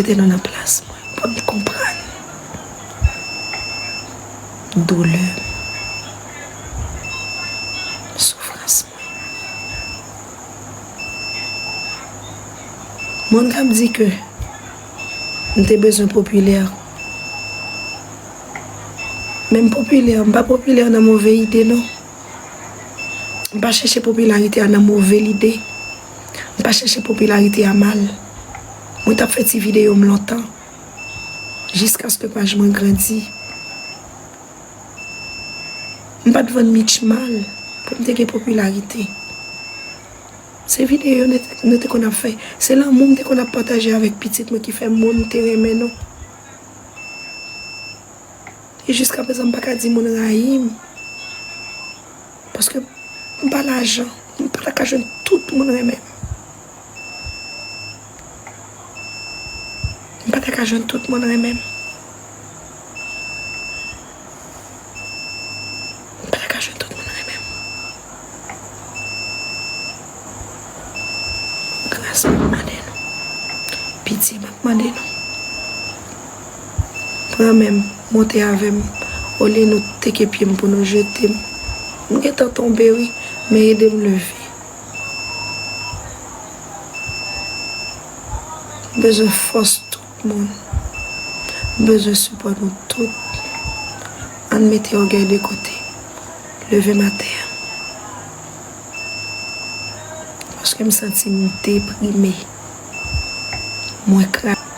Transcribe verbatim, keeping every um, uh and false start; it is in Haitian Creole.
Mete nou nan plas mwen pou n konprann doulè m, soufrans mwen. Moun k ap di ke m te bezwen popilè, men m popilè, m pa popilè nan move ide non. M pa chèche popilarite a nan move lide. M pa chèche popilarite a mal. Mwen t ap fè ti videyo m lontan, jiskaske paj mwen grandi. M pa t vann Mitch mal pou m te gen popilarite. Se videyo nou te, nou te konn ap fè. Se lanmou m te konn ap pataje avèk pitit mwen ki fè moun te renmen nou. E jiskaprezan, m pa ka di moun rayi m. Paske m pa lajan. M pa ta ka jwenn tout moun renmen m. M pa ta ka jwenn tout moun renmen m. M pa ta ka jwenn tout moun renmen m. Gras m ap mande nou. Pitye m ap mande nou. Pran men m, monte avè m. Olye nou teke pye m pou nou jete m. M gentan tonbe wi, men ede m leve. M bezwen fòs tout moun. M bezwen sipò nou tout. Ann mete ògèy de kote. Leve m atè. Paske m santi m deprime. Mwen kraze.